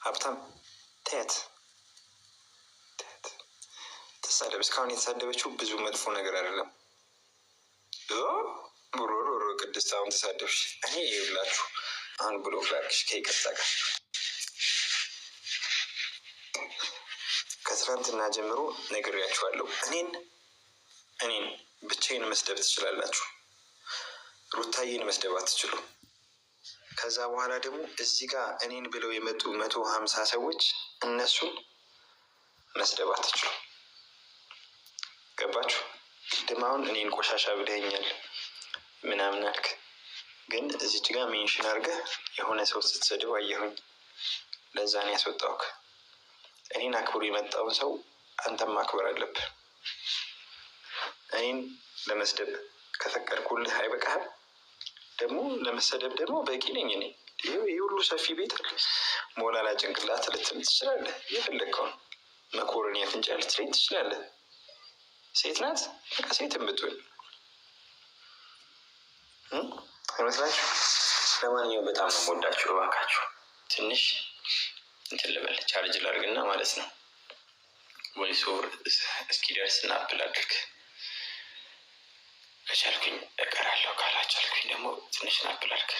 ሀብታም ተያት ተያት፣ ትሳደብ። እስካሁን የተሳደበችው ብዙ መጥፎ ነገር አይደለም። ሮሮሮ ቅድስት አሁን ተሳደብሽ። እኔ ይኸውላችሁ አሁን block ላድርግሽ ከይቅርታ ጋር። ከትናንትና ጀምሮ ነግሬያችኋለሁ። እኔን ብቻዬን መስደብ ትችላላችሁ፣ ሩታዬን መስደብ አትችሉ። ከዛ በኋላ ደግሞ እዚህ ጋር እኔን ብለው የመጡ 150 ሰዎች እነሱን መስደብ አትችሉ። ገባችሁ? ቅድም አሁን እኔን ቆሻሻ ብለኸኛል ምናምን አልክ፣ ግን እዚች ጋር mention አድርገህ የሆነ ሰው ስትሰድብ አየሁኝ። ለዛ ነው ያስወጣሁህ። እኔን አክብሮ የመጣውን ሰው አንተም ማክበር አለብህ። እኔን ለመስደብ ከፈቀድኩልህ አይበቃህም? ደግሞ ለመሰደብ ደግሞ በቂ ነኝ እኔ። ይህ ሁሉ ሰፊ ቤት አለ። ሞላላ ጭንቅላት ልትል ትችላለህ፣ የፈለግከውን መኮረኒ አፍንጫ ልትለኝ ትችላለህ። ሴት ናት፣ በቃ ሴትም ብትሆን አይመስላችሁ? ለማንኛውም በጣም ነው የምወዳችሁ። እባካችሁ ትንሽ እንትን ልበል፣ ቻርጅ ላድርግና ማለት ነው voice over እስኪደርስ እና nap ላድርግ። ከቻልኩኝ እቀራለሁ፣ ካላቻልኩኝ ደግሞ ትንሽ nap ላድርግ።